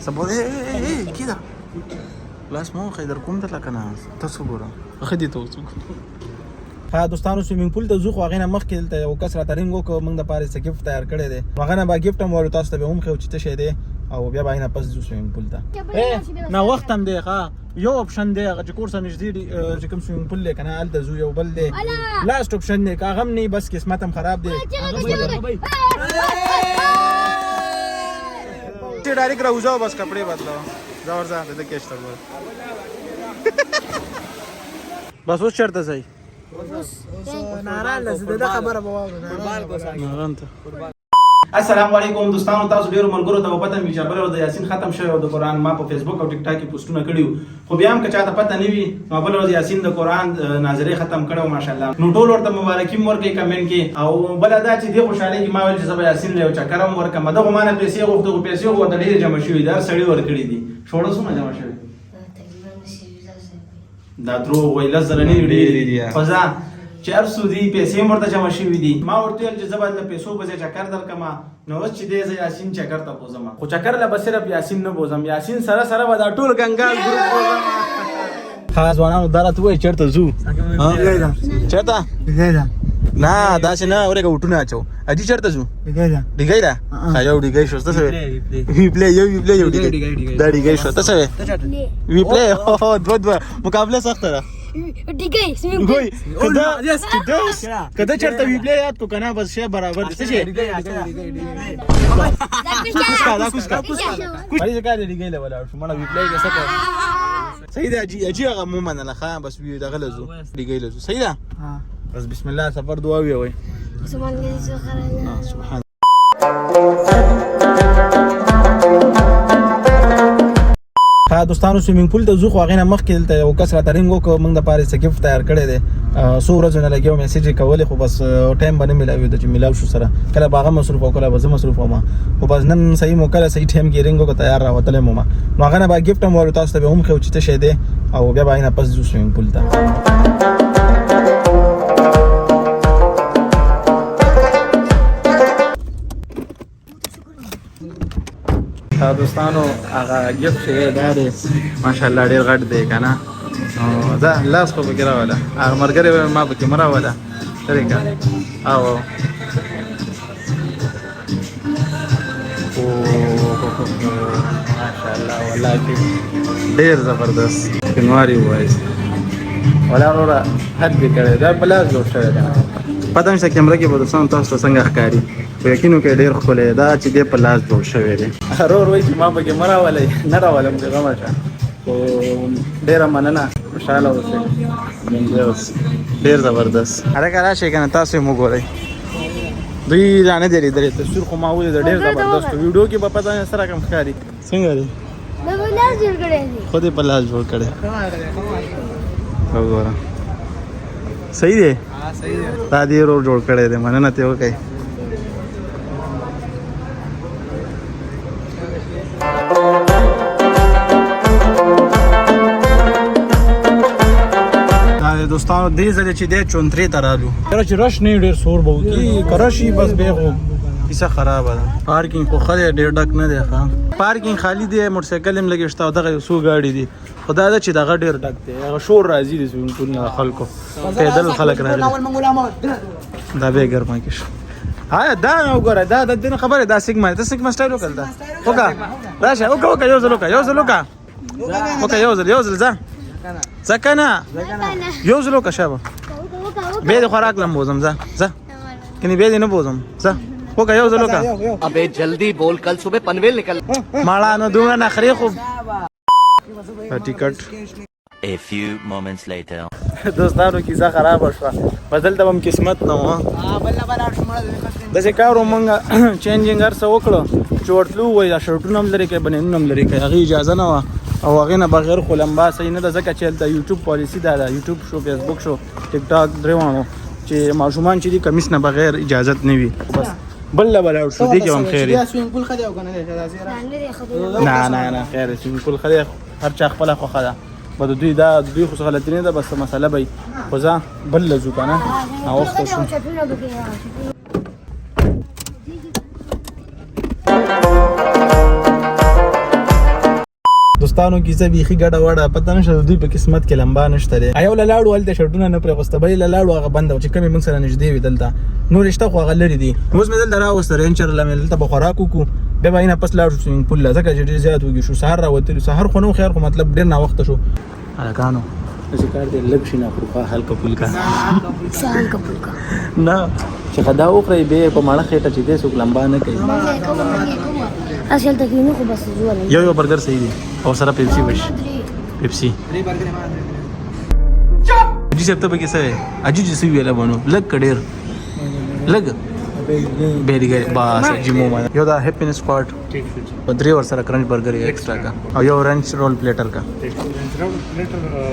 سبا ای کیدا لاس مو خې در کوم درله کنه تاسو ګوره ښه دي ته اوس. ها دوستانو، سویمنګ پول ته ځو، خو هغې نه مخکې دلته یو کس راته رینګ وکړ، موږ دپاره یې څه ګفټ تیار کړی دی. هغه نه به ګفټ هم والو، تاسو ته به هم ښیو چې څه شی دی، او بیا به هغې نه پس ځو سویمنګ پول ته. نا وخت هم دی. ښه یو اپشن دی، هغه چې کور سره نږدې چې کوم سویمنګ پول دی که نه، هلته ځو. یو بل دی، لاست اپشن دی، که هغه هم نه بس قسمت هم خراب دی. چې ډایرکټ راوځه، بس کپڑے بدلو، ځه ورځه. د دې کېش ته ګوره. بس اوس چېرته ځئ؟ ناران له زده خبره به واورو. ناران ته. السلام علیکم دوستانو، تاسو ډیرو ملګرو ته پته وي چې بل ورځ د یاسین ختم شوی او د قرآن. ما په فیسبوک او ټیک ټاک کې پوسټونه کړي، خو بیا هم که چاته پته نه وي، نو بل ورځ یاسین د قرآن ناظرې ختم کړو، ماشاءالله. نو ټول ورته مبارکي هم ورکړئ کمنټ کې. او بل دا چې دې خوشحالۍ کې ما ویل چې زه به یاسین له یو چکر هم ورکړم. دغه ما نه پیسې غوښتې، خو پیسې خو ورته ډېرې جمع شوي دي، هر سړي ورکړي دي. شوړه څومره جمع شوي؟ دا دروغ وایي، 10,000 نه دي، ډېرې دي. خو ځه چې هر څو دي، پیسې هم ورته جمع شوي دي. ما ورته ویل چې زه به له پیسو په ځای چکر درکړم. نو اوس چې دی، زه یاسین چکر ته بوځم، خو چکر له به صرف یاسین نه بوځم، یاسین سره سره به دا ټول ګنګال ګروپ بوځم. ها ځوانانو، دا راته ووایي چېرته ځو؟ چېرته؟ نه، داسې نه ورېږه، وټونه اچو. اجي، چېرته ځو؟ ډیګۍ ده. ښه، یو ډیګۍ شو. څه سوې؟ وی پلی. یو وی پلی، یو ډیګۍ. دا ډیګۍ شو. ته څه وې؟ وی پلی. دوه دوه مقابله سخته ده. ډیګۍ، سویمنګ. ګوی کدا کدا چرته وی پلی یاد کو کنه، بس شی برابر دي. څه شي؟ کوسکا دا، کوسکا کوس کار دی. ډیګۍ له ولاړ شو، مړه وی پلی کې څه کوي؟ صحیح ده اجي. اجي، هغه مو منله. ښه، بس وی دغه لزو، ډیګۍ لزو. صحیح ده. بس بسم الله، سفر دعا وی وای. سبحان الله سبحان. سبحان. ها دوستانو، سویمنګ پول ته ځو، خو هغې نه مخکې دلته یو کس راته رینګ وکړ، موږ دپاره یې څه ګفټ تیار کړی دی. څو ورځو نه لګیا میسج یې کولې، خو بس ټایم به نه میلاوېده چې میلاو شو سره. کله به هغه مصروف او کله به زه مصروف وم، خو بس نن صحیح مو کله صحیح ټایم کې رینګ وکړ، تیار راوتلی مو ما. نو هغه نه به ګفټ هم والو، تاسو ته به هم ښیو چې څه شی دی، او بیا به هغې نه پس ځو سویمنګ پول ته. دوستانو، هغه ګفټ چې دا دی، ماشاءالله ډېر غټ دی که نه. نو دا لاس خو پکې راوله. هغه ملګری وایي ما پکې مه راوله. لرې که او ماشاءالله، والله چې ډېر زبردست کنواري وایي. ولا وروره، حد دې کړی، دا په لاس جوړ شوی دی. پته نشته کیمره کې به دوستانو تاسو ته څنګه ښکاري، خو یقین وکړئ ډېر ښکلی دا چې دی په لاس جوړ شوی دی. ورور وایي چې ما پکې مه راولئ. نه راولم، بېغمه شه. خو ډېره مننه، خوشحاله اوسئ، ژوندی اوسئ. ډېر زبردست. هلکه راشئ که نه، تاسو یې وګورئ. دوی لا نه دی لیدلی تصویر، خو ما ولید، ډېر زبردست. ویډیو کې به پته نه څه رقم ښکاري. څنګه دی؟ دا په لاس جوړ کړی دی. خو دې په لاس جوړ کړی، وګوره. صحیح دی. دا دې ورور جوړ کړی دی، مننه ته وکړئ. دا د دوستانو، دې ځل چې دی چونترې ته رالو، کله چې رش نه ډېر سور به وکړي، که رش وي بس بیا خو کیسه خرابه ده. پارکینګ خو ښه دی، ډېر ډک نه دی. ښه پارکینګ خالی دی، موټرسایکل هم لږ شته او دغه یو څو ګاډي دي، خو دا ده چې دغه ډېر ډک دی. هغه شور راځي د سویمنګ پول نه، خلکو پیدل خلک راغلي. دا به ګرمه کې شو. ها دا وګوره، دا د دین خبره دا سیګما ته سیګما سټایل وکړه. دا وکړه، راشه، وکړه وکړه، یو ځل وکړه، یو ځل وکړه، وکړه یو ځل، یو ځل، ځه ځه کنه، یو ځل وکړه. شابه بیا د خوراک لم بوزم. ځه ځه کني، بیا دې نه بوزم. ځه وکړه، یو ځل وکړه. अबे जल्दी बोल، कल सुबह पनवेल निकल. ماړه نو دومره نخرې خو ټیکټ. A few moments later. دوستانو، کیسه خرابه شوه، بس دلته به هم قسمت نه و. داسې کار و، مونږ چینجینګ هر څه وکړو، چې ورتلو وایي دا شرټونه هم لرې کوي، بنینونه هم لرې کوي. هغې اجازه نه وه، او هغې نه بغیر خو لمبا صحیح نه ده، ځکه چې هلته یوټیوب پالیسي دا ده، یوټیوب شو، فیسبوک شو، ټیک ټاک، درې واړو چې ماشومان چې دي کمیس نه بغیر اجازت نه وي. بس بل له به لاړ شو، دې کې هم خیر وي. سویمنګ پول ښه دی او که نه دی؟ نه دی ښه دی. نه نه نه، خیر دی، سویمنګ پول ښه دی، هر چا خپله خوښه ده. به د دوی دا دوی خو څه غلطي نه ده، بس مسله به وي. خو ځه بل له ځو که نه ناوخته شو. چټونه پکې راغلي. دوستانو کیسه بیخي ګډه وډه، پته نشته د دوی په قسمت کې لمبا نشته دی. یو له لاړو هلته شرټونه نه پرېښوسته، بلې له لاړو هغه بنده وه چې کومې موږ سره نږدې وي، دلته نورې شته خو هغه لرې دي. اوس مې دلته راوسته رینچر له مې دلته به خوراک وکړو، بیا به اینه پس لاړ شو سویمنګ پول له، ځکه چې ډېر زیات وږي شو. سهار راوتلو، سهار خو نه و خیر، خو مطلب ډېر ناوخته شو. هلکانو داسې کار دی، لږ شي نه خورو، هلکه پولکه څه هلکه پولکه نه چې خدا وخورئ، بیا په ماړه خېټه چې دی څوک لمبا نه کوي. اصل ته کینو خو بس زور. یو یو برګر صحیح دی او سره پیپسي وش، پیپسي. حاجي صاحب ته پکې څه وایې؟ حاجي چې څه ویله بنو لږ که ډېر؟ لږ بیرګر بس حاجي مو منه. یو دا هپینس سکواډ درې ورسره کرنچ برګر یې ایکسټرا کا او یو رنچ رول پلیټر کا.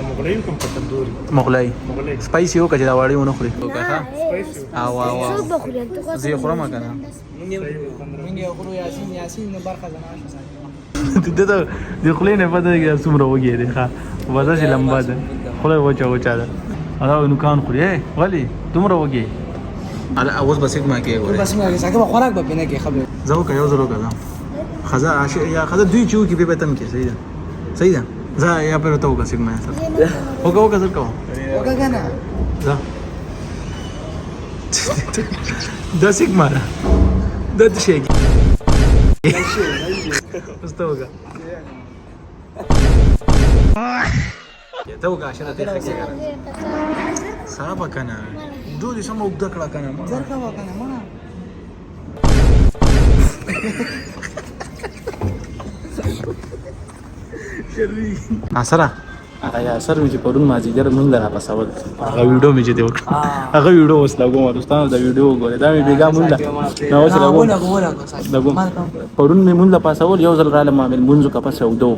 مغلای کوم تندوري؟ مغلای سپایسي وکړه چې دا واړې ونه خوري. او او او څوک به خوري؟ ته خو زه یې خورم که نه؟ مونږ یې خورو. یاسین، یاسین نو برخه زما شو. د ته د خولې نه پته لګي څومره وږی دی. ښه وزه چې لمبا ده، خوله یې وچه وچه ده. دا نوکان خوري. ای ولې دومره وږی؟ اوس به سګما کې ګورې. بس مې څنګه خوراک به پینه کې خبره. زه وکړه، یو ځل وکړه. خزه یا خزه دوی چې وکړي بیا به تم کې. صحیح ده، صحیح ده. زه یا پر ته وکړه سګما سره وکړه، وکړه زه کوم. وکړه کنه. زه دا سګما ده، دا څه شی؟ اوس ته وکړه، ته وکړه شنه ته ښه کېږه. صاحب کنه دوی دې سمه اوږده کړه کنه. زر کوه کنه مړه. سره هغه یا سر مې چې پرون مازدیګر مونږ له راپسول، هغه ویډیو مې چې دی وکړه، هغه ویډیو اوس لګوم. دوستانو دا ویډیو وګورئ، دا مې بېګا مونږ له نه اوس لګوم لګوم. پرون مې مونږ له پاسول، یو ځل راغلم، ما مې لمونځ وکړه، پس اوده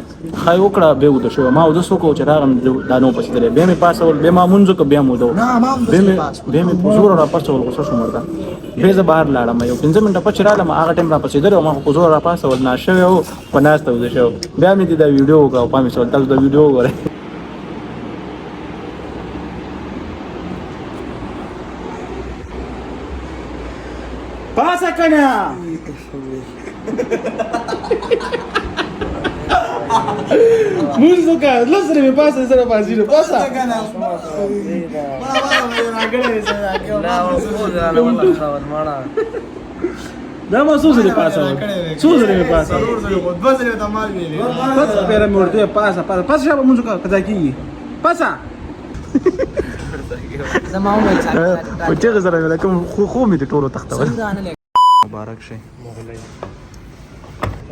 ښه یې وکړه، بیا اوده شوی. ما اودس وکړو چې راغلم دا نو پسې تللی، بیا مې پاسول، بیا ما لمونځ وکړ، بیا مې اوده. بیا مې په زوره راپاڅول، غوسه شوم ورته. بیا زه بهر لاړم، یو 5 منټه پس چې راغلم هغه ټایم راپسېدلی وم. ما خو په زوره راپاڅول، نا شوی و، په ناسته اوده شوی. بیا مې دې دا ویډیو وکړه او پام یې شول. تاسو دا ویډیو وګورئ. پاسه کنه مونږ وکړه، لس سره مې پاسه سره پاسې پاسه. دا ما څو ځلې پاسه، څو ځلې مې پاسه، پس پیره مې ورته پاسه پاسه پس شابه مونږ وکړه، قضا کېږي پاسه. زما وویل په چغې سره مې کوم خو مې د ټولو تختول. مبارک شي. مغلای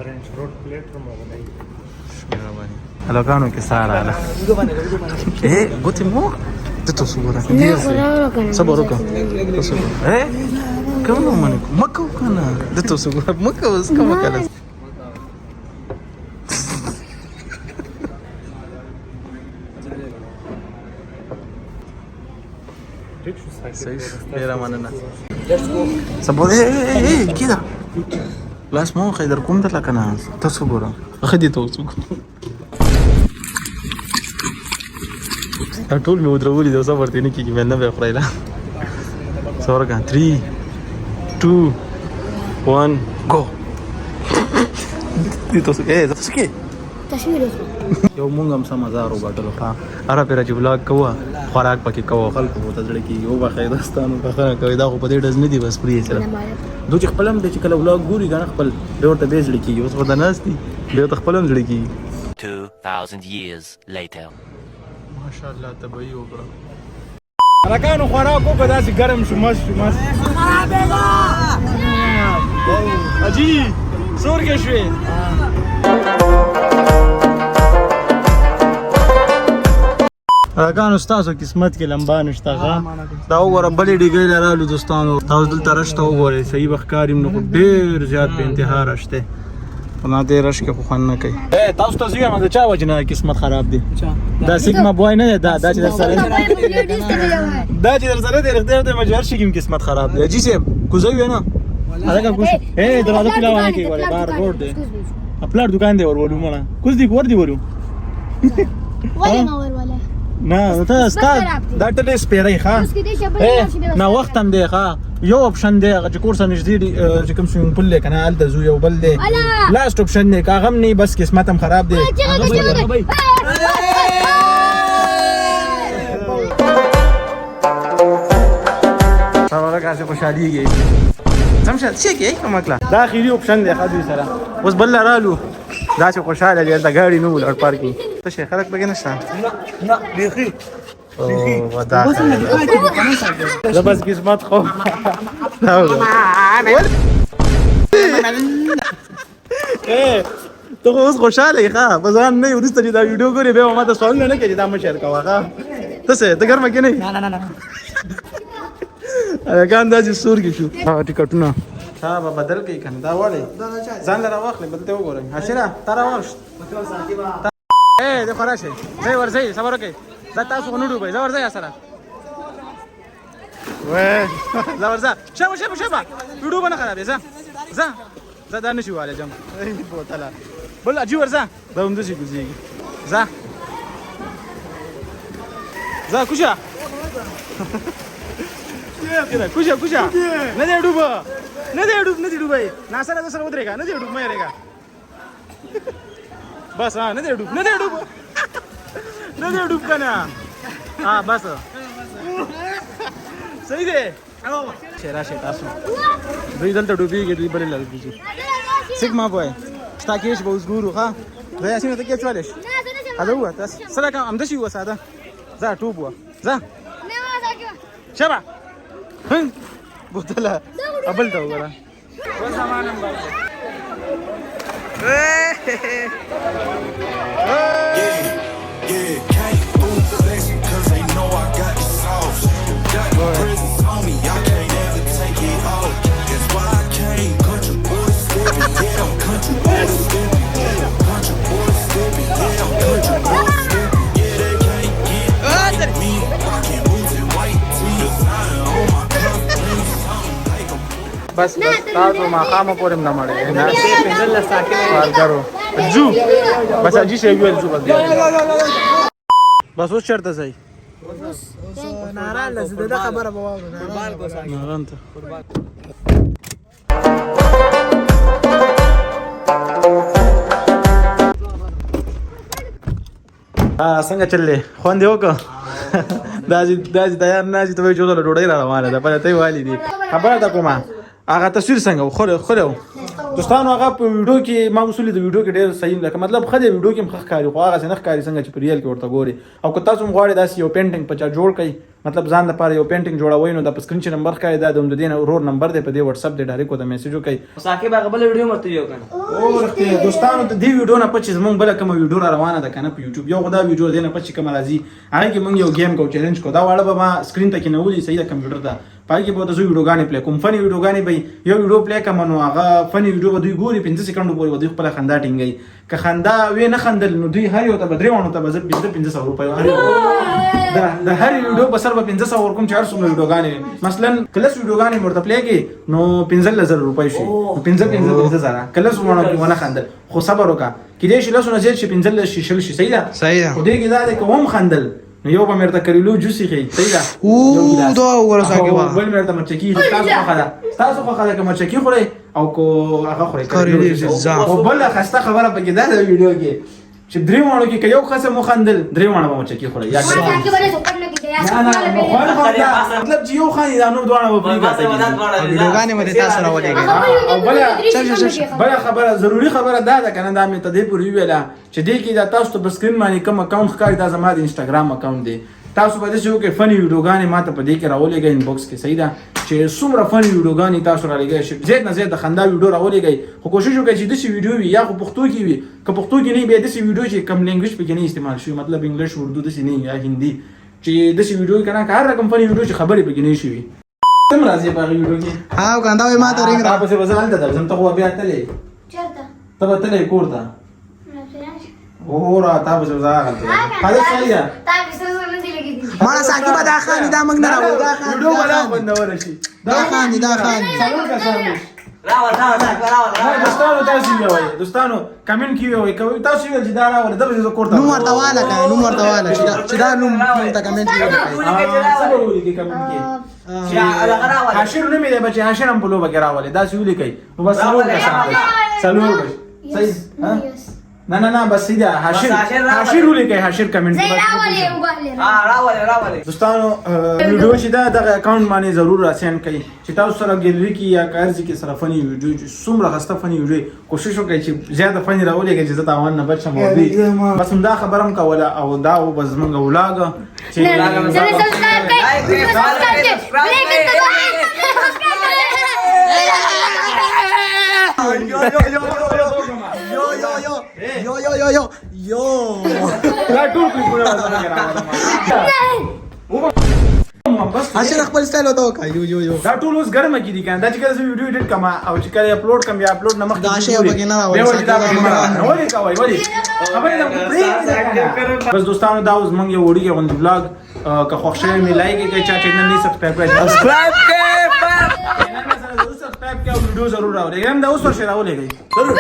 رنج روډ پلیټر مغلای. مهرباني. هلکانو کې ساه راغله. ای ګوتې مو ته ته وګوره. نه خو راوړه کنه. صبر وکړه. ای کوم نو منه مکه کنه د ته وګوره، مکه اوس کوم کله صحیح. ډېره مننه. صبر. ای ای ای کیده لاس مو خې در کوم درله کنه. تاسو ګوره، ښه دي ته اوس وګوره. دا ټول مې ودرولي دي، صبر دې نه کېږي، مې نه به خورئ. لا صبر وکړه. 3 2 1 ګو. دې تاسو ای تاسو کې تصویر وکړه. یو مونږ هم سم هزار وګټلو. ښه هره پېره چې بلاګ کوه خوراک پکې کوه، خلکو ته زړه کېږي. وبخښئ دوستانو، بخښنه کوئ، دا خو په دې ډز نه دي، بس پرې یې صرف. دوی چې خپل هم دی چې کله ولاګ ګوري که نه خپل بیا ورته بیا زړه کېږي. اوس خو ورته ناست دي، بیا ورته خپل هم زړه کېږي. 2000 years later. ماشاءالله تبعي وکړه. هلکانو خوراک وکړه، داسې ګرم شو، مست شو مست. حاجي څور کې شوې؟ هلکانو ستاسو قسمت کې لمبا نشته. ښه دا وګوره، بلې ډیګۍ له رالو. دوستانو تاسو دلته رش ته وګورئ، صحیح به ښکاري نو، خو ډېر زیات بې انتها رش دی، خو نه دې رش کې خو خوند نه کوي. تاسو ته زه وایم د چا وجې نه قسمت خراب دی؟ دا سیګما بوای نه دی، دا دا چې در سره، دا چې در سره دی، رښتیا ورته مجبور شي کې قسمت خراب دی. حاجي صاحب کوزه وي نه هلکه کوز. دروازه کولاوه نه کوي، ولې بار روډ دی، خپلار دکان دی، ورولو مړه کوز دی، ور دی ورو. ولې ما وروله؟ نه ته ستا دا ټلې سپیرې ښه نه وخت هم دی ښه یو اپشن دی هغه چې کور سره نږدې چې کوم سویمنګ پول دی که نه هلته ځو یو بل دی لاست اپشن دی که هغه هم نه بس قسمت هم خراب دی. سره هسې خوشحالېږي سم شه څه کوې کومه کړه دا اخري اپشن دی ښه دوی سره اوس بل رالو داسې خوشحاله دی هلته ګاډي نه ولاړ پارکینګ څه شی خلک پکې نشته نه بیخي. زه بس قسمت خو ته خو اوس خوشحاله یې ښه په ځان نه یې وروسته چې دا ویډیو ګورې بیا به ما ته سوالونه نه کوې چې دا مه شیر کوه ښه ته څه ته ګرمه کې نه یې؟ نه نه نه. هلکان داسې سور کې شو. ټکټونه تا به بدل کوي که نه دا وړی ځان له راواخلې بل ته وګورئ حاصله تا راواخیست دی خو راشئ ځئ ورځئ صبر وکړئ دا تاسو خو نه ډوبئ ځه ورځئ سره ځه ورځه شابه شابه شابه ویډیو به نه خرابې ځه ځه ځه دا نشي والی جم بوتله بل عجیب ورځه دا همداسې کوزېږي ځه ځه کوشه کوشه کوشه نه دی ډوبه نه دی ډوب نه دی ډوبی ناصره زه سره ودرېږه نه دی ډوب مه یېرېږه بس ها نه دی ډوب نه دی ډوب نه دی ډوب که نه ها بس صحیح دی شي راشئ تاسو دوی دلته ډوبېږي دوی بلې لارې ځي سیګما بوی ستا کیش به اوس ګورو ښه زه یاسینه ته کیچ والی شي هله ووه تاسو څه رقم همداسې ووه ساده ځه ټوپ وه ځه شابه بوتله بل ته وګوره. بس بس تاسو ماښامه پورې هم نه مړې نه سوالګرو ځو بس حاجي صاحب وویل ځو بس بس اوس چېرته ځئ؟ ناران له زه دا خبره به واورم. ناران ته. څنګه چل دی؟ خوند یې وکړ؟ داسې داسې تیار نه چې ته وایې چې اوس له ډوډۍ را روانه ده پته یې والي دي. خبره ته کومه هغه تصویر څنګه و؟ ښه ښه دی دوستانو هغه په ویډیو کې ما وصولې د ویډیو کې ډېر صحیح لکه مطلب ښه دی ویډیو کې هم ښه ښکاري خو هغسې نه ښکاري څنګه چې په ریل کې ورته ګوري. او که تاسو هم غواړئ داسې یو پینټینګ په چا جوړ کړئ مطلب ځان لپاره یو پینټینګ جوړوئ نو دا په سکرین چې نمبر ښکاري دا د همدې نه ورور نمبر دی په دې واتساپ دی ډایرک ورته میسج وکړئ. ثاقب هغه بله ویډیو ورته یو کنه. او رښتیا دوستانو ته دې ویډیو نه پچ زمونږ بله کومه ویډیو را روانه ده کنه په یوټیوب یو خو دا ویډیو دې نه پچ کومه راځي هغه کې مونږ یو ګیم کو چیلنج کو دا واړه به ما سکرین ته کېنولي صحیح ده کمپیوټر ته په هغې کې به ورته زه ویډیوګانې پلی کوم فني ویډیوګانې به یو ویډیو پلی کړم نو هغه فني ویډیو به دوی ګوري 5 سیکنډو پورې به دوی خپله خندا ټینګوي که خندا وې نه خندل نو دوی هر یو ته به درې واڼو ته به زه 500 روپۍ هر یو د هرې ویډیو په سر به 500 ورکوم چې هر څومره ویډیوګانې وي مثلا که لس ویډیوګانې مې ورته پلی کړې نو 15,000 روپۍ شي پنځه پنځه پنځه زره که لس واڼو کې ونه خندل خو صبر وکړه کېدای شي لسو نه زیات شي 15 شي 20 شي صحیح ده صحیح ده خو دې کې دا دی که وم خندل نو یو به مې ورته کریلو جوس یې صحیح ده او دا وګوره ثاقبه بل مې ورته مرچکي ایښی ستاسو خوښه ده ستاسو خوښه ده که مرچکي خورئ او که هغه خورئ کریلو جوس خو بله خسته خبره پکې دا ده ویډیو کې چې درې واړو کې که یو قسم وخندل درې واړه به مرچکي خورئ یا نه نه نو خوند خو دا مطلب چې یو خان دا نور دواړه به پرې کاته کېږي ویډیوګانې مې تاسو راولېږئ. او بله خبره ضروري خبره دا ده که نه دا مې ته دې پورې وویله چې دې کې دا تاسو ته په سکرین باندې کوم اکاونټ ښکاري دا زما د انسټاګرام اکاونټ دی تاسو به داسې وکړئ فني ویډیوګانې ما ته په دې کې راولېږئ انباکس کې صحیح ده چې څومره فني ویډیوګانې تاسو راولېږئ چې زیات نه زیات د خندا ویډیو راولېږئ خو کوشش وکړئ چې داسې ویډیو وي یا خو پښتو کې وي که پښتو کې نه بیا داسې ویډیو چې کم لینګویج پکې نه استعمال شوي مطلب انګلیش اردو داسې نه یا هندي چې داسې ویډیو که نه که هر رقم فني ویډیو چې خبرې پکې نه شوي تم راځې په هغې ویډیو کې ها کنه دا وایي ما ته رینګ تا پسې به زه هلته درځم ته خو به بیا تلې چېرته؟ ته به تلې کور ته وروره تا پسې به زه هغلته هله صحیح ده تا پسې زه نه دي لګېدلي. مړه ثاقبه دا خان دا موږ نه راوړو دا خان ویډیو به لا خوندوره شي دا خان دی دا خان دی څلور کسان دي. راول راول راول نه دوستانو، تاسو یې وایي، دوستانو کمنټ کې وایي، کوي تاسو ویل چې دا راولې، دا به زه کور ته نوم ورته واله کنه، نوم ورته واله چې دا نوم نوم ته کمنټ کې ولیکئ. څه به ولیکئ کمنټ کې؟ حاشر نوم یې دی بچي، حاشر هم په لوبه کې راولې، داسې ولیکئ نو بس څلور کسان دی، څلور بچي صحیح. ها نه نه نه، بس صحیح ده. حاشر، حاشر ولیکئ، حاشر کمنټ زه کې. راولې وبالې. ها راولې راولې. دوستانو، ویډیو چې دا دغه اکاونټ باندې ضرور را سند کړئ چې تاسو سره ګیلری کې یا کارزي کې سره فني ویډیو، چې څومره خسته فني ویډیو، کوشش وکړئ چې زیاته فني راولېږئ چې زه تاوان نه بچ شم. او دوی بس همدا خبره هم کوله او دا و بس زمونږ ولاګ چې چینل سبسکرایب کړئ، سبسکرایب کړئ، لیکن ته یو یو یو یو یو یو یو یو یو. دا ټول کلیپونه ورسره راولم بس. حاشر خپل سټایل وته وکا، یو یو یو. دا ټول اوس ګرمه کې دي کنه، دا چې کله زه ویډیو ایډیټ کما او چې کله اپلوډ کم، بیا اپلوډ نه مخکې دا شی پکې نه راولي. بیا وایي دا پکې نه راولي. ولې کوي؟ ولې خبرې دا پرې؟ بس دوستانو، دا اوس موږ یو وړوکی غوندې بلاګ، که خوښ شوی مې لایک کړئ، چا چینل نه سبسکرایب کړی سبسکرایب کړئ. چینل مې سره ضرور سبسکرایب کړئ او ویډیو ضرور راولېږئ. هم دا اوس ورشه راولېږئ. ضرور.